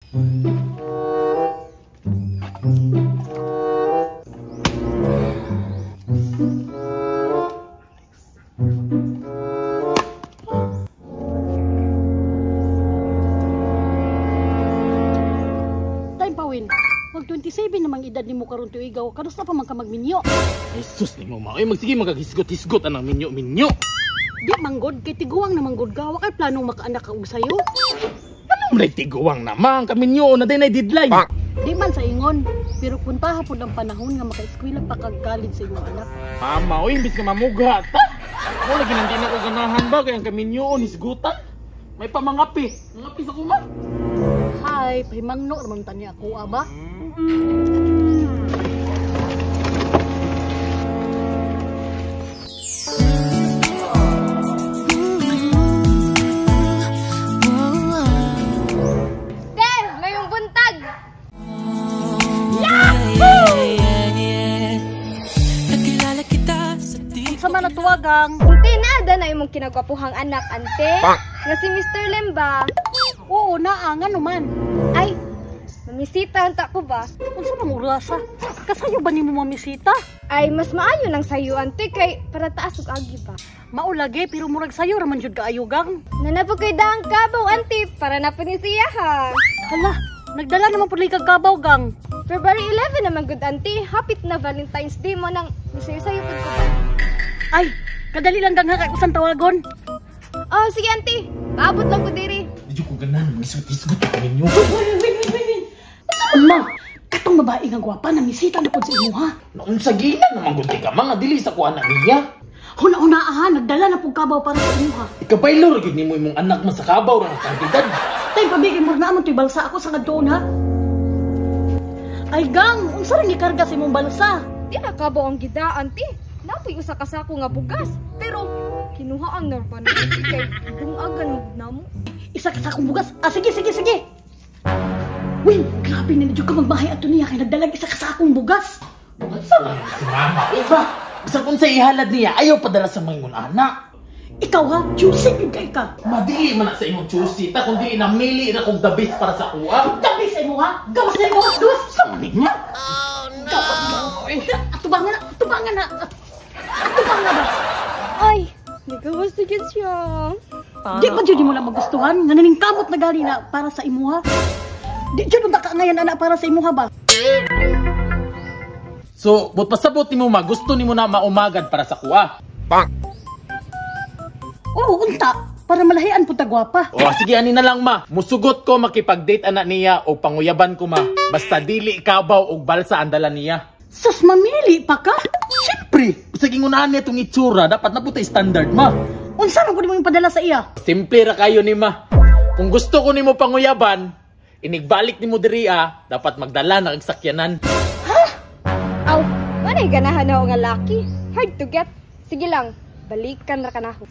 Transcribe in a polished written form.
Time pawin. Mag 27 namang edad nimo karon tuigaw, kanus-a pa man ka magminyo? Jesus nimo ma. Oy, magsige magaghisgot-hisgot anang minyo-minyo. Di manggod kay tiguang na manggod ka, wa kay planong makaanak ka og sayo. Anong may tiguang naman? Kaminyo na din ay deadline. Di man sa ingon, pero puntaha pud ang panahon nga makaeskwela pa kag college sa imong anak. Mama, oy, imbis nga mamugha ta. Mo lagi nang di na ko ganahan ba kay ang kaminyo hisgutan. May pamangapi. Mangapi sa kuma. Hay, pahimangno raman tani ako aba. Te, mayong buntag. Nakilala kita sa di Unsa man natuwagang? Ante, naada na imong kinagwapuhang anak, ante. Nga si Mr. Lemba. Oo naa ngano man. Ay, mamisita unta ko ba? Unsa man orasa? Kasayo ba nimo mamisita? Ay, mas maayo nang sayo, ante, kay para taas ug agi ba. Mao lagi pero murag sayo ra man jud kaayo gang. Nanapag kay daang kabaw, ante, para na po ni siya, ha. Hala, nagdala naman pud kag kabaw gang. February 11 naman good, ante. Hapit na Valentine's Day mo nang misayo-sayo pud ko ba? Ay, kadali lang gang ha kay usan tawagon. Oh, sige, ante. Paabot lang ko diri. Di ko ganahan maghisgot-hisgot ang kaminyo. Wait, wait, wait, wait, wait. Unsa man ma? Katong babae nga gwapa namisita na pud sa imo ha. Naunsa gina naman gud ka mga dili sa kuha na niya. Huna-huna ha, nagdala na pud kabaw para sa imo ha. Ikabaylo ra gyud nimo imong anak man sa kabaw ra nga kantidad. Tay pabigin mo na amon to'y balsa ako sa kadtuon ha. Ay gang, unsa rin gikarga sa imong balsa? Di na kabaw ang gida, ante. Napoy usa ka sako nga bugas. Pero, kinuhaan na pa na, ante, kay bungagan mo namo. Isa ka sakong bugas. Ah, sige, sige, sige. Win, grabe na jud ka magbahay ato niya kay nagdalag isa ka sakong bugas. Unsa man si mama oy ba? Bisan kung sa ihalad niya ayaw padala sa mga ingon anak. Ikaw ha, juicy gyud kay ka. Madili man na sa imong choosy ta kun dili namili ra kog the best para sa kuha. Tabi sa imo ha. Gawas na imo, gawas. Sa manig niya. Gawas. Atubangan na, atubangan na. Atubangan na ba? Ay, nagawas na gyud siya. Di ba jud mo na magustuhan? Nga naning kamot na gali na para sa imuha. Di jud unta ka ngayon ana para sa imuha ba? So, but pasabot nimo ma gusto nimo na maumagad para sa kuha. Oo, unta para malahian pud ta gwapa. O sige ani na lang ma. Musugot ko makipag-date anak niya o panguyaban ko ma. Basta dili kabaw og balsa ang dala niya. Sus, mamili pa ka? Siyempre, bisag ingunahan niya itong itsura, dapat na puta standard ma. Unsa man pud mo yung padala sa iya? Simple ra kayo ni ma. Kung gusto ko nimo panguyaban, inigbalik nimo diri ah, dapat magdala na og sakyanan. Aw, manay ganahan ako nga laki. Hard to get. Sige lang, balikan ra ka nako.